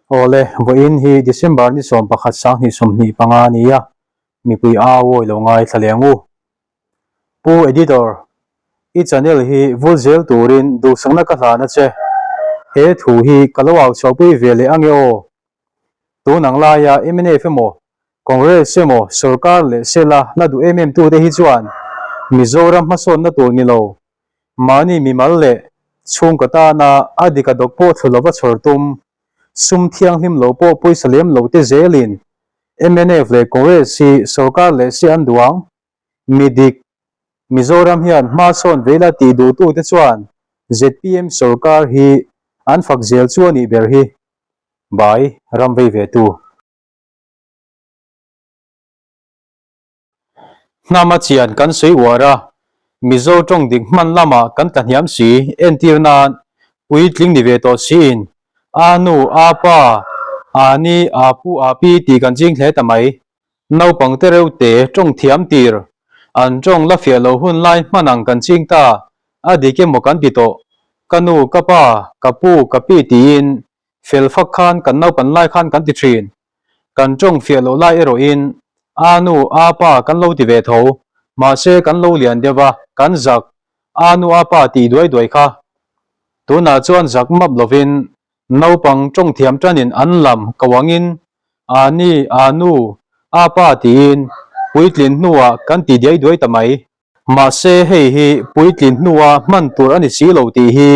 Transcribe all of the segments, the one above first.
Awle, vawiin hi December ni 11 2025 a ni a, mipui au awi lo ngaithla leh ang u. Pu Editor, i channel hi vul zel turin duhsakna ka hlan a che. He thu hi ka lo au chhuahpui ve leh ange aw. Tun ang laia mnf emaw Congress emaw sorkar leh sela la duh em em tute hi chuan Mizoram hmasawnna tur ni lo, mahni mimal leh chhungkaw tana a dik a dawk pawh thlu lova chhawr tum, sum thianghlim lo pawh pawisa lem lo te zelin mnf leh Congress hi sorkar leh se an duh ang. Mi dik, Mizoram hian hma sawn ve ila tih duhtute chuan zpm sorkar hi an fak zel chu a nih ber hi. Bai, ram vei ve tu. Hnama chian kan sawi uar a, Mizo tawng dik hman lamah kan tla hniam si, entir nan puitling ni ve tawh siin a nu, a pa, a ni, a pu, a pi tih kan ching hle ta mai. Naupang te reuh te tawng thiam tir, an tawng la fiah lo hun lai hman ang kan ching ta, a dik emaw kan ti tawh, ka nu, ka pa, ka pu, ka pi tiin fel fak khan kan naupan lai khan kan ti thin. Kan tawng fiah loh lai erawhin a nu, a pa kan lo ti ve tho. Mahse kan lo lian deuh a, kan zak a nu a pa tih duai duai kha. Tunah chuan zak map lovin naupang tawng thiam tanin an lam ko angin a ni, a nu, a pa tiin puitlin hnuah kan ti diai duai ta mai. Mahse hei hi puitlin hnua hman tur a ni si lo tih hi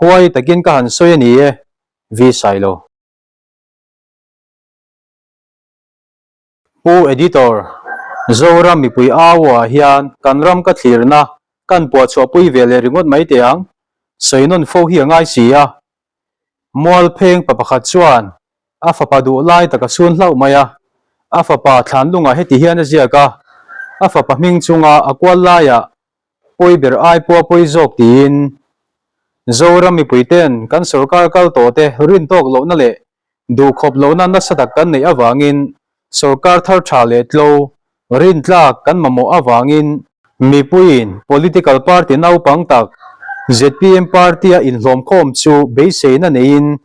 huai takin ka han sawi a ni e, Vi Sailo. Pu Editor, Zoram mipui au ah hian kan ram ka thlirna kan puahchhuahpui ve leh ringawt mai teh ang, sawi nawn fo hi a ngai si a. Mualpheng pa pakhat chuan a fapa duh lai tak a sun hlauh mai a, a fapa thlanlungah heti hian a ziak a, a fapa hming chunga a kual laiah pawi ber ai pawh a pawi zawk tiin Zoram mipuiten kan sorkar kal tawhte rin tawk lohna leh duhkhawp lohna nasa tak kan neih avangin sorkar thar tha leh tlo rintlak kan mamawh avangin mipuiin political party naupang tak zpm party-a inhlawmkhawm chu beiseina neiin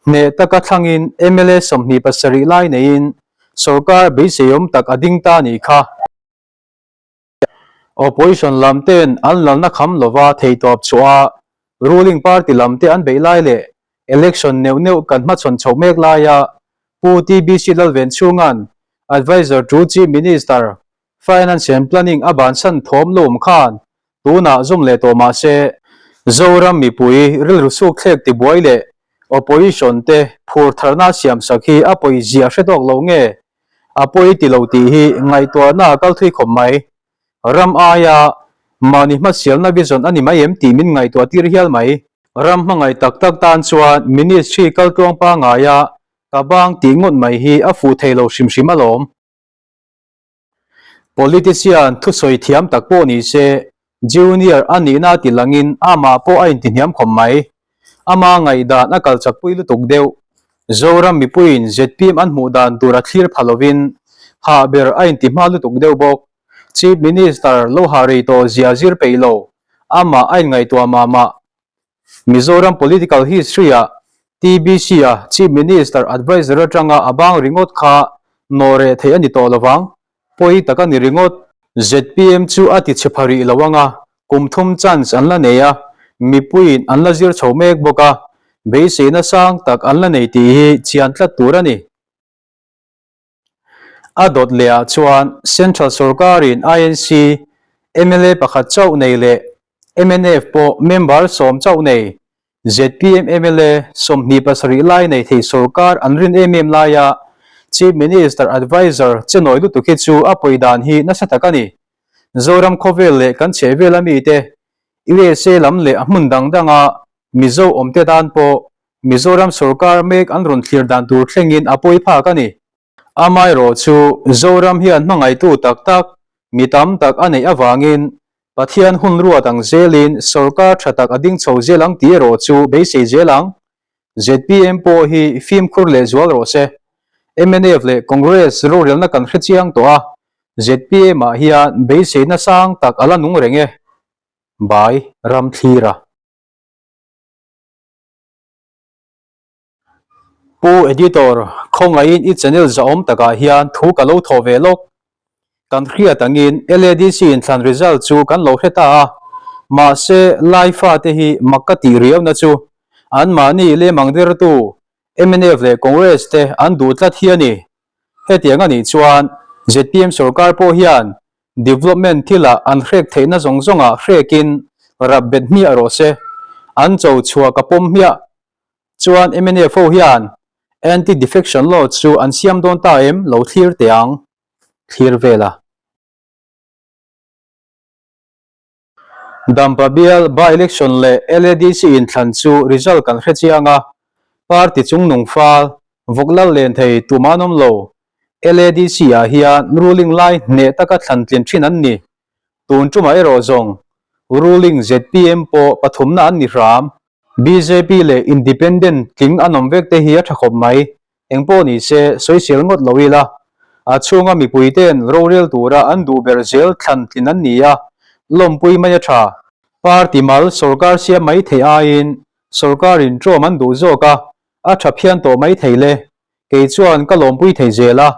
hneh taka thlangin mla 27 lai neiin sorkar beiseiawm tak a ding ta nih kha. Opposition lam ten an lalna kham lova theihtawp chhuah a, ruling party lam te an beih lai leh election neuh neuh kan hmachhawn chhoh mek laia Pu TBC Lalvenchhunga'n Adviser to Chief Minister, Finance and Planning a bansan thawm lo awm khan tunah zawm leh tawh mah se, Zoram mipui rilru sukthlek tibuai leh opposition te phur tharna siamsak hi a pawizia hre tawk lo nge A pawi ti lo tih hi ngaihtuahna a kal thui khawp mai. Ram aia mahni hmasialna vision a ni mai em tih min ngaihtuah tir hial mai. Ram hmangaih tak tak tan chuan ministry kal tluang pangaia ka bang tih ngawt mai hi a fuh thei lo hrim hrim alawm. Politician thusawi thiam tak pawh ni se Junior a nihna a ti langin amah pawh a intihniam khawp mai. Ama ngaihdan a kal chakpui lutuk deuh. Zoram mipuiin zpm an hmuh dan tur a thlir pha lovin hah ber a intihma lutuk deuh bawk. Chief Minister lo hah rei tawh zia zir peih lo, amah a inngaihtuah mah mah. Mizoram political history-ah TBC-a Chief Minister Adviser atanga a bang ringawt kha nawh reh theih a ni tawh lovang, pawi tak a ni ringawt. Zpm chu a ti chhe pha rih lo anga kum thum chance an la nei a, mipuiin an la zir chho mek bawk a, beiseina sang tak an la nei tih hi chian tlat tur a ni. A dawt leh ah chuan Central sorkarin INC mla pakhat chauh nei leh mnf pawh member 10 chauh nei zpm mla 27 lai nei thei sorkar an rin em em laia Chief Minister Adviser che nawi lutuk hi chu a pawi dan hi nasa tak a ni. Zoram khawvel leh kan chhehvel ami te USA lam leh a hmun dang danga Mizo awmte tan pawh Mizoram sorkar mek an rawn thlir dan tur thlengin a pawi phak a ni. Amaherawh chu Zoram hian hmangaihtu tak tak mi tam tak a neih avangin Pathian hun ruat ang zelin sorkar tha tak a ding chho zel ang tih erawh chu beisei zel ang. Zpm pawh hi fimkhur leh zual rawh se. Mnf leh Congress rorelna kan hre chiang tawh a, zpm ah hian beiseina sang tak a la nung reng e. Bai Ramthlira. Pu Editor, khawngaihin i channel zahawm takah hian thu ka lo thawh ve lawk. Kan hriat angin LADC inthlan result chu kan lo hre ta a, mahse Lai fate hi mak ka tih riauna chu anmahni lemang dertu mnf leh Congress te an duh tlat hi a ni. Hetiang a nih chuan zpm sorkar pawh hian development thilah an hrek theihna zawng zawngah hrekin rap bet hmiah rawh se. An cho chhuah ka pawm hmiah chuan mnf ho hian anti-defection law chu an siam dawn ta em lo thlir teh ang. Thlir vel a. Dampa bial by-election leh LADC inthlan chu result kan hre chiang a, party chungnung fal, vawk lal len thei tumah an awm lo. LADC ah hian ruling lai hneh taka thlan tlin thin an ni. Tun tumah erawh zawng ruling zpm pawh pathumna an ni hram. Bjp leh independent tling an awm vek te hi a tha khawp mai. Engpawh ni se, sawisel ngawt lo ila, a chhunga mipuite'n rorel tura an duh ber zel thlan tlin an ni a, lawmpui mai a tha. Party mal sorkar siam mai theih aiin sorkarin ṭawm an duh zawk a, a tha phian tawh mai thei le. Kei chuan ka lawmpui thei zel a,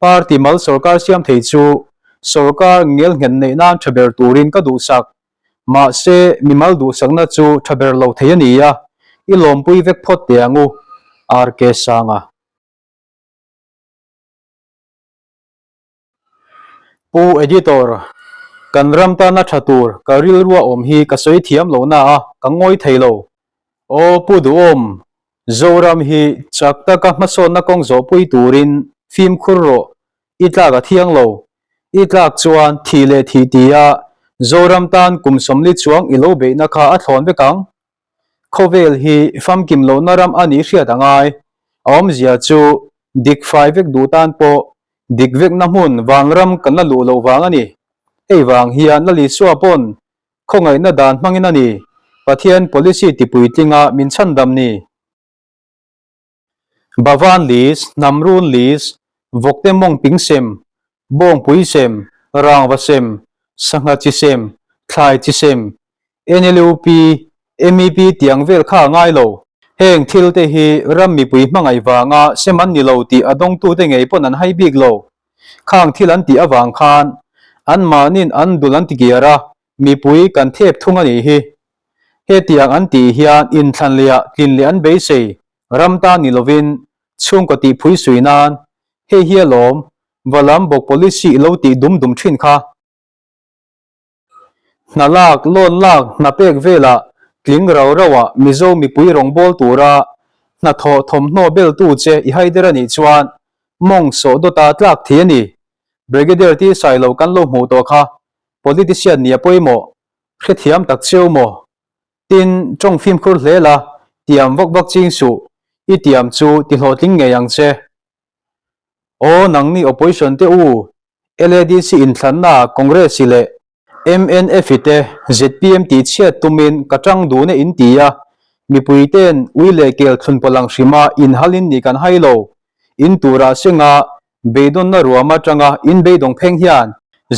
party mal sorkar siam thei chu sorkar ngelnghet neih nan tha ber turin ka duhsak. Mahse, mimal duhsakna chu tha ber lo thei a ni a, i lawmpui vek phawt teh ang u, RK Sanga. Pu Editor, kan ram tana tha tur ka rilrua awm hi ka sawi thiam lo na a, ka ngawi thei lo. Aw Pu Duhawm, Zoram hi chak taka hmasawnna kawng zawhpui turin fimkhur rawh I tlak a thiang lo. I tlak chuan thih leh thih tia Zoram tan kum 40 chuang i lo beihna kha a thlawn vek ang. Khawvel hi famkim lohna ram a nih hriat a ngai. A awmzia chu dik fai vek duh tan pawh dik vekna hmun vanram kan la luh loh vang a ni. Hei vang hian Lal Isua pawn khawngaihna dan hmangin a ni Pathian policy tipuitlinga min chhandam ni. Bhavan list, Hnamrun list, Vawkte mawng ping sem, Bawngpui sem, Rangva sem, Sangha chi sem, Thlai chi sem, NLUP, MEP tiang vel kha a ngai lo. Heng thil te hi ram mipui hmangaih vanga sem an ni lo tih a dawngtute ngei pawn an hai bik lo. Khang thil an tih avang khan anmahnin an dul an ti kiar a, mipui kan thep thung a nih hi. Hetiang an tih hian inthlan leh ah tlin leh an beisei ram tan ni lovin chhungkaw tih phui sui nan hei hi alawm va lam bawk policy i lo tih dum dum thin kha. Hna lak, loan lak, hna pek velah tling rau rau ah Mizo mipui rawngbâwl tura hnathawh thawmhnaw beltu che i haider a nih chuan mawng sawh dawta tlak thei a ni. Brigadier T Sailo kan lo hmuh tawh kha politician nia pawimawh Hrethiam tak cheu maw? Tin, tawng fimkhur hle la, tiam vak vak ching suh, i tiam chu ti hlawhtling ngei ang che. Aw, nangni opposition te u, LADC inthlanna ah Congress-i leh MNF-i te zpm tih chhiat tumin ka tang dun e in ti a, mipui ten ui leh kel thlun pawlh ang hrima inhalin nih kan hai lo. In turah senga Beidawnna ruam atanga in beidawng pheng hian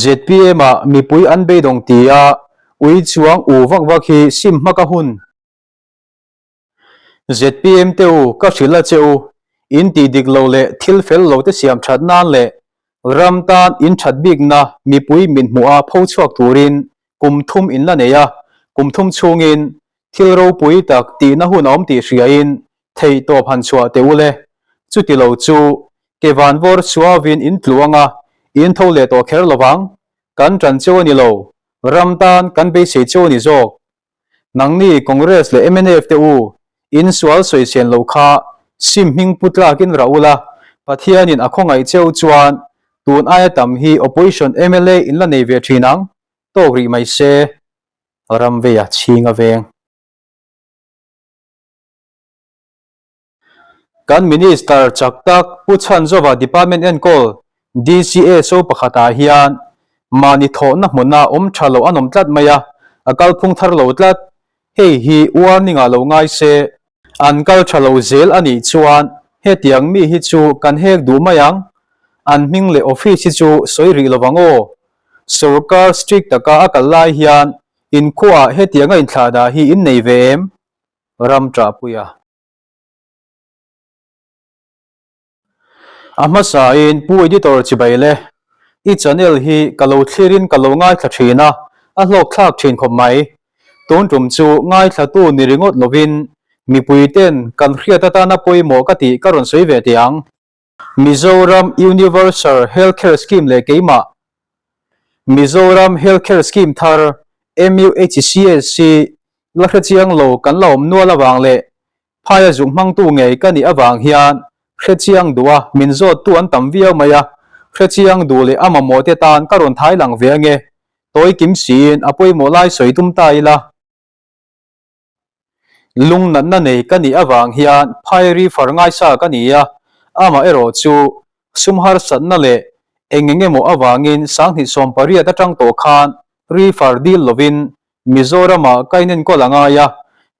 zpm ah mipui an beidawng ti a, ui chuang u vak vak hi sim hmak a hun. Zpm te u ka hrilh a che u, in tih dik lo leh thil fel lo te siam that nan leh ram tan in that bikna mipui min hmuh a pho chhuak turin kum thum in la nei a, kum thum chhungin thil ropui tak tihna hun a awm tih hriain theih tawp han chhuah teh u le. Chuti lo chu ke van vawr suavin in tluang a, in tho leh tawh kher lovang. Kan ṭan cheu a ni lo, ram tan kan beisei cheu a ni zawk. Nangni Congress leh mnf te u, in sual sawichhen lo kha sim hming pu tlakin rah ula, Pathianin a khawngaih cheu chuan tun aia tam hi opposition mla in la nei ve ṭhin ang, tawk rih mai se. Ram veia chhing a veng. Kan Minister chak tak Pu Chhanzova Department enkawl DCA so pakhatah hian mahni thawhna hmuna awm tha lo an awm tlat mai a, a kalphung thar lo tlat. Hei hi warning ah lo ngai se, an kal tha lo zel a nih chuan hetiang mi hi chu kan hek duh mai ang, an hming leh office hi chu sawi rih lovang aw. Sorkar strict taka a kal lai hian inkhuaah hetianga inthlahdah hi in nei ve em? Ram ṭahpuia. A hmasain Pu Editor chibai le, i channel hi ka lo thlirin ka lo ngaithla thin a, a hlawkthlak thin khawp mai. Tun tum chu ngaithlatu ni ringawt lovin mipuiten kan hriat atana pawimawh ka tih ka rawn sawi ve teh ang. Mizoram Universal Health Care Scheme leh keimah Mizoram Health Care Scheme thar MUHCS hi la hrechiang lo kan la awm nual avang leh Phaia zuk hmangtu ngei ka nih avang hian hrechiang duh a min zawttu an tam viau mai a, hrechiang duh leh a mamawh te tan ka rawn thai lang ve ange, tawi kim siin a pawimawh lai sawi tum ta ila. Lungnatna nei ka nih avang hian phai rifar ngaisa ka ni a, amaherawh chu sum harsatna leh eng eng emaw avangin 2018 atang tawh khan rifar dil lovin Mizoramah ka inenkawl a ngai a,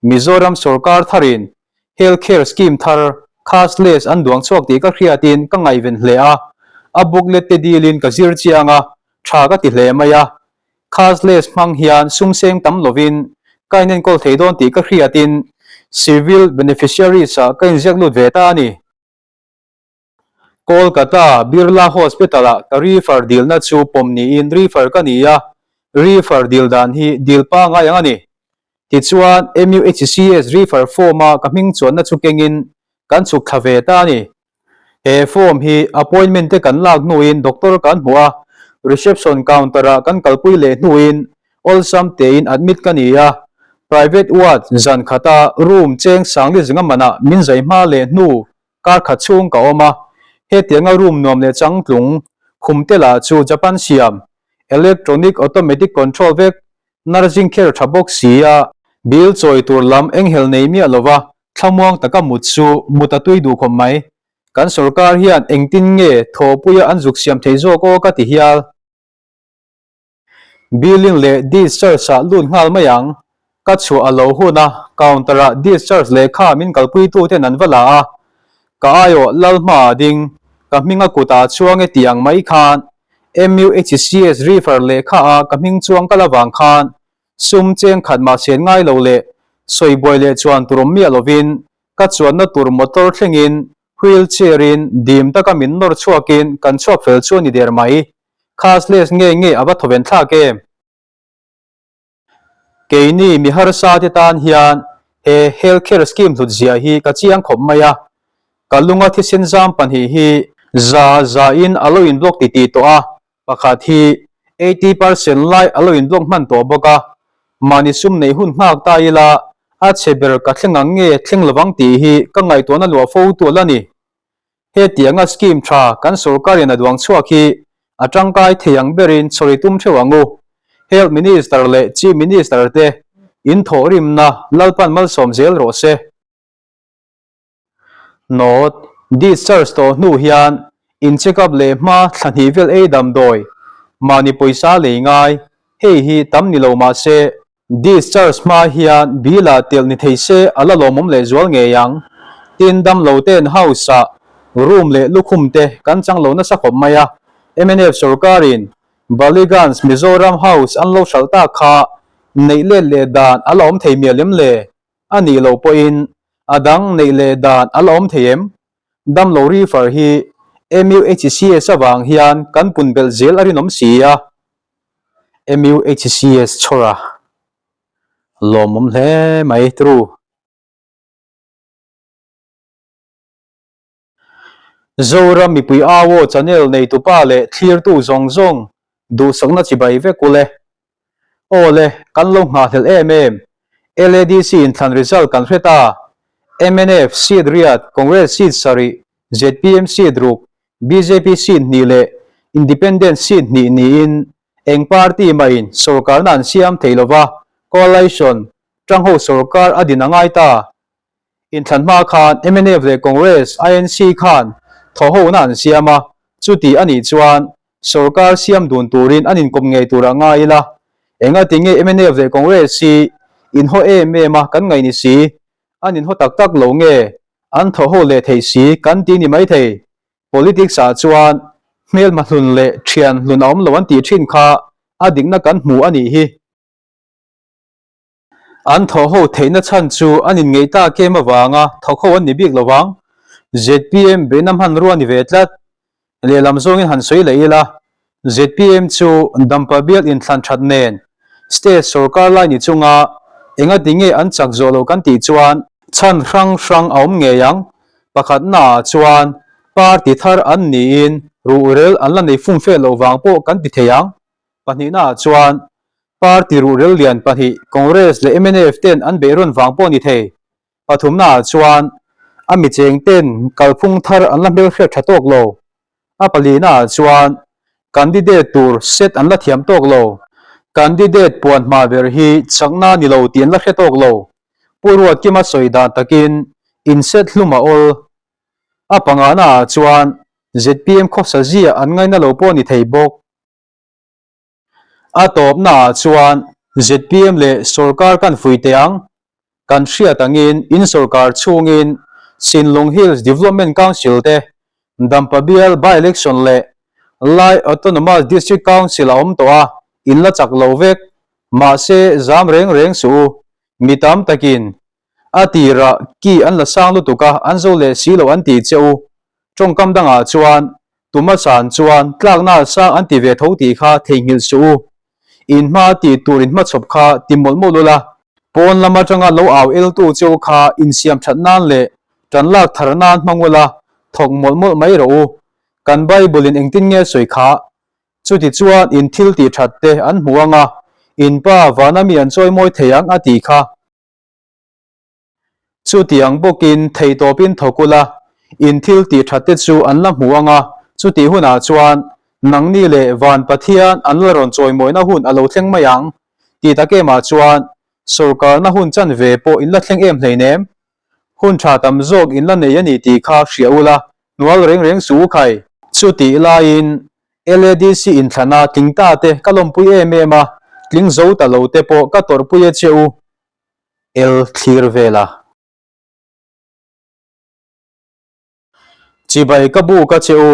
Mizoram sorkar tharin Health Care Scheme thar cashless an duang chhuak tih ka hriatin ka ngaihven hle a, a booklet te dilin ka zir chiang a, tha ka ti hle mai a. Cashless hmang hian sum seng tam lovin ka inenkawl thei dawn tih ka hriatin Civil Beneficiaries ah ka inziak lut ve ta a ni. Kolkata Birla Hospital-ah ka refer dilna chu pawm niin refer ka ni a, refer dil dan hi dil pangngai ang a ni. Tichuan, MUHCS refer form-a ka hming chuanna chu kengin kan chhuk thla ve ta a ni. He form hi appointment te kan lak hnuin doctor kan hmu a, reception counter-ah kan kalpui leh hnuin awlsam tein admit ka ni a, private ward zan khata room cheng sangli zinga manah min zai hma leh hnu Kar khat chhung ka awm a, hetianga room nuam leh changtlung khum te lah chu Japan siam electronic automatic control vek nursing care tha bawk si a, bill chawi tur lam enghelh nei miah lova thlamuang taka mut chu mut a tui duh khawp mai. Kan sorkar hian engtin nge thawhpuia an zuk siam thei zawk aw ka ti hial. Billing leh discharge ah lut nghal mai ang. Ka chhuah a lo hun a, counter ah discharge lehkha min kalpuitu ten an va la a. Ka aiawh lal hma ah ding, ka hming a kut ah chuang e tih ang mai khan MUHCS refer lehkha ah ka hming chuang kal avang khan sum cheng khat mah sen ngai lo leh sawi buai leh chuan tur awm miah lovin ka chuanna tur motor thlengin wheel chair in dim taka min nawr chhuakin kan chhuak fel chu a ni der mai. Cashless nge nge a va thawven thlak em? Keini mi harsa te tan hian he Health Care Scheme hlut zia hi ka chiang khawp mai a, ka lunga thisen zam pahnih hi za za in a lo in block titih tawh a, pakhat hi 80% lai a lo in block hman tawh bawk a, mahni sum neih hun nghak ta ila a chhe ber ka thleng ang nge thleng lovang tih hi ka ngaihtuahna luah fo tu a la ni. Hetianga scheme tha kan sorkarin a duang chhuak hi a tangkai thei ang berin chhawri tum theuh ang u. Health Minister leh Chief Minister te in thawhrimna Lalpan malsawm zel rawh se. Note, Discharge tawh hnu hian in check up leh hma thla hnih vel ei damdawi mahni pawisa lei ngai, hei hi tam ni lo mahse Discharge hma hian bill ah telh ni thei se a la lawmawm leh zual ngei ang. Tin, damlo ten house ah room leh lukhum te kan chang lo nasa khawp mai a. Mnf sorkarin Ballygunge Mizoram house an lo hralh tak kha neih let leh dan a la awm thei mial em le? A nih loh pawhin a dang neih leh dan a la awm thei em? Damlo refer hi MUHCS avang hian kan pun belh zel a rinawm si a. MUHCS chhawr a lawmawm hle mai true. Zoram mipui au aw channel neitupa leh thlirtu zawng zawng duhsakna chibai vek ule. Aw le, kan lo nghahhlelh em em. LADC inthlan result kan hre ta. Mnf seat riat, Congress seat sarih, zpm seat ruk, Bjp seat hnih leh Independent seat hnih niin eng party mahin sorkarna an siam thei lova, coalition tangho sorkar a din a ngai ta. Inthlan hma khan mnf leh Congress, INC khan thawhhona an siam a, chuti a nih chuan sorkar siam dun turin an inkawp ngei tur a ngai ila. Engati nge mnf leh Congress hi inhaw em em a kan ngaih ni si? An inhaw tak tak lo nge? An thawhho leh thei si kan ti ni mai thei. Politics ah chuan hmelma hlun leh thian hlun a awm lo an tih thin kha a dikna kan hmu a nih hi. An thawhho theihna chhan chu an inngeih tak em avanga thawkho an ni bik lo vang. Zpm beihna hmanrua ni ve tlat. Lehlam zawngin han sawi leh ila, zpm chu Dampa bial inthlan that nen state sorkar lai ni chunga engati nge an chak zawh lo kan tih chuan chhan hrang hrang a awm ngei ang. Pakhatnaah chuan party thar an niin ruhrel an la nei fumfe loh vang pawh kan ti thei ang. Pahnihnaah chuan party ruhrel lian pahnih Congress leh mnf ten an beihrawn vang pawh ni thei. Pathumnaah chuan a mi cheng ten kalphung thar an la hmelhriat tha tawk lo. A palinaah chuan candidate tur set an la thiam tawk lo. Candidate puan hma ber hi chakna ni lo tih an la hre tawk lo. Pu Ruatkima sawi dan takin in set hlum a awl. A panganaah chuan zpm khawsa zia an ngaina lo pawh ni thei bawk. A tawpnaah chuan zpm leh sorkar kan fui teh ang. Kan hriat angin in sorkar chhungin Sinlung Hills Development Council te Dampa bial by-election leh Lai Autonomous District Council a awm tawh a, in la chak lo vek. Mahse zam reng reng suh u. Mi tam takin a tirah ki an la sang lutuk a, an zo leh si lo an ti che u. Tawngkam dangah chuan Tuma san chuan tlakna sang an ti ve tho tih kha theihnghilh suh u. In hma tih tur in hmachhawp kha ti mawlh mawlh ula, pawn lam atanga lo au eltu cheu kha insiam that nan leh tan lak thar nan hmang ula, thawk mawlh mawlh mai rawh u. Kan Bible in engtin nge sawi kha? Chuti chuan in thil tih that te an hmu anga, in pa vana mi an chawi mawi thei ang a tih kha. Chutiang bawkin theitawpin thawk ula, in thil tih that te chu an la hmu ang a, chutih hunah chuan nangni leh van Pathian an la rawn chawimawina hun a lo thleng mai ang. Tih tak emah chuan sorkarna hun chanve pawh in la thleng em hleinem. Hun tha tam zawk in la nei a ni tih kha hria ula, hnual reng reng suh u khai. Chutih laiin LADC inthlana tling ta te ka lawmpui em em a, tling zo ta lo te pawh ka tawrhpui a che u. El thlir vel a. Chibai ka buk a che u.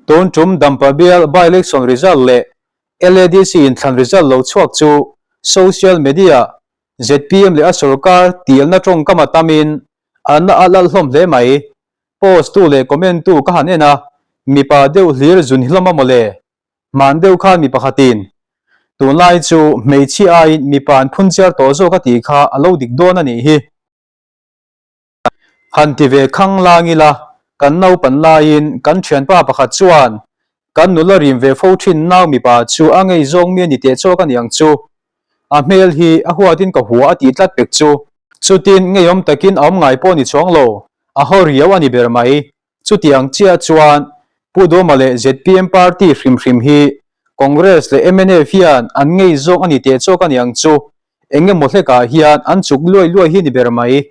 Tun tum Dampa bial by-election result leh LADC inthlan result lo chhuak chu social media zpm leh a sorkar tialna tawngkam a tamin an la alh alh hlawm hle mai. Post tu leh comment tu ka han en a, mipa deuh hlir zun hlawm a mawle. Hman deuh khan mi pakhatin, Tunlai chu hmeichhia aiin mipa an phun chiar tawh zawk a tih kha a lo dik dawn a nih hi. Han ti ve khang lang ila, kan naupan laiin kan thianpa pakhat chuan kan nula rim ve fo thin nau mipa chu a ngei zawng mi a ni teh chawk a ni ang chu. A hmel hi a huatin ka hua a tih tlat pek chu. Chutin ngeiawm takin a awm ngai pawh ni chuang lo, a haw riau a ni ber mai. Chutiang chiah chuan Pu Dawma leh zpm party hrim hrim hi Congress leh mnf hian an ngei zawk a ni teh chawk a ni ang chu, eng emaw hlekah hian an chuk luai luai hi ni ber mai.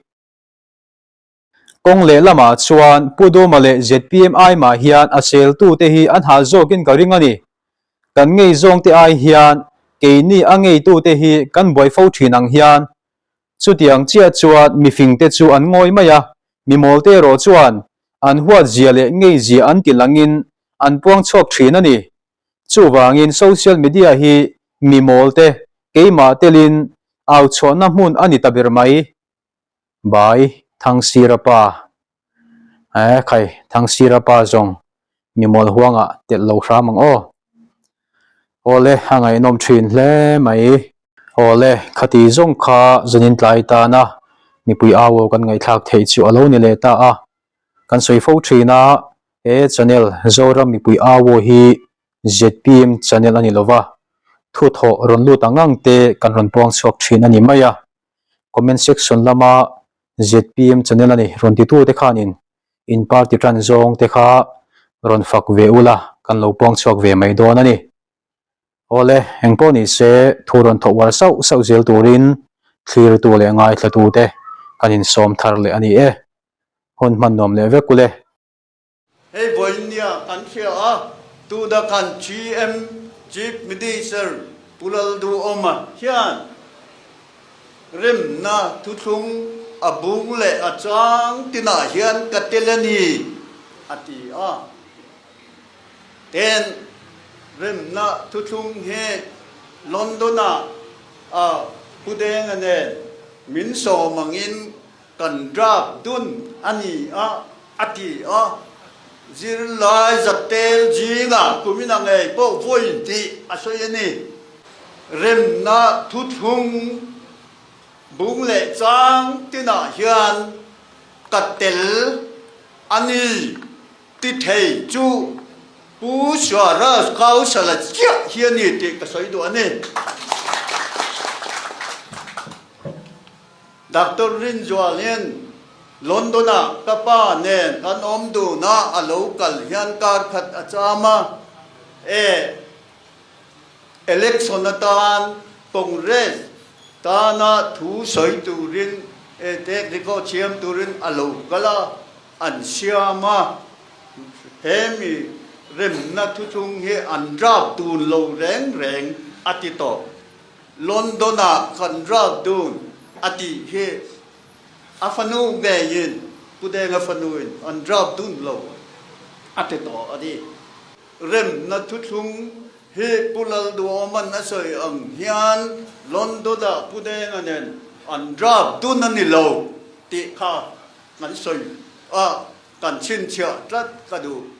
Kawng leh lamah chuan Pu Dawma leh zpm ai mah hian a seltute hi an hah zawkin ka ring a ni. Kan ngei zawngte ai hian keini a ngeitute hi kan buai fo thin ang hian Chutiang chiah chuan mifingte chu an ngawi mai a, mi mawlte erawh chuan an huat zia leh ngei zia an ti langin an puang chhuak thin a ni. Chuvangin social media hi mi mawlte, keimah telin au chhuahna hmun a ni ta ber mai. Bai Thangsira pa. Eh khai, Thangsira pa zawng mi mawl huangah telh lo hram ang aw. Awle, a ngaihnawm thin hle mai. Awle, khati zawng kha zanin tlai tana mipui au aw kan ngaihthlak theih chu a lo ni leh ta a. Kan sawi fo thin a, he channel Zoram mipui au aw hi zpm channel a ni lova, thuthawh rawn lut ang ang te kan rawn puang chhuak thin a ni mai a. Comment section lama zpm channel a ni rawn titute khanin in party tan zawng te kha rawn fak ve ula kan lo puang chhuak ve mai dawn a ni. Awle, engpawh ni se thu rawn thawh uar sauh sauh zel turin thlirtu leh ngaithlatu te kan insawm thar leh a ni e. Hun hman nuam leh vek ule. Hei vawinia kan hria a, tuna kan CM, Chief Minister, Pu Lalduhawma hian remna thuthlung a bung leh a chang tinah hian ka tel a ni, a ti a. Ten remna thuthlung hi London-ah a Pu Denga nen min sawm angin Kan draft dun a ni a, a ti a. Zirlai zatel zingah kumina ngei pawh vawi tih a sawi a ni. Remna thuthlung bung leh chang tinah hian ka tel a ni ti thei chu Pu Swaraj Kaushala chiah hi a ni tih ka sawi duh a ni. Doctor Rinzualin London-ah ka pa nen kan awm dun a, a lo kal hian kar khat a cham a, e election atan Congress tana thu sawi turin e tek record siam turin a lo kal a, an siam a, he mi remna thuthlung hi an drap dun lo reng reng a ti tawh. London-ah kan rak dun a tih hi a fanu ngeiin Pu Denga fanuin an rak dun lo a ti tawh a ni. Remna thuthlung hi Pu Lalduhawman a sawi ang hian London-ah Pu Denga nen an rak dun a ni lo tih kha kan sawi a, kan chhinchhiah tlat ka duh.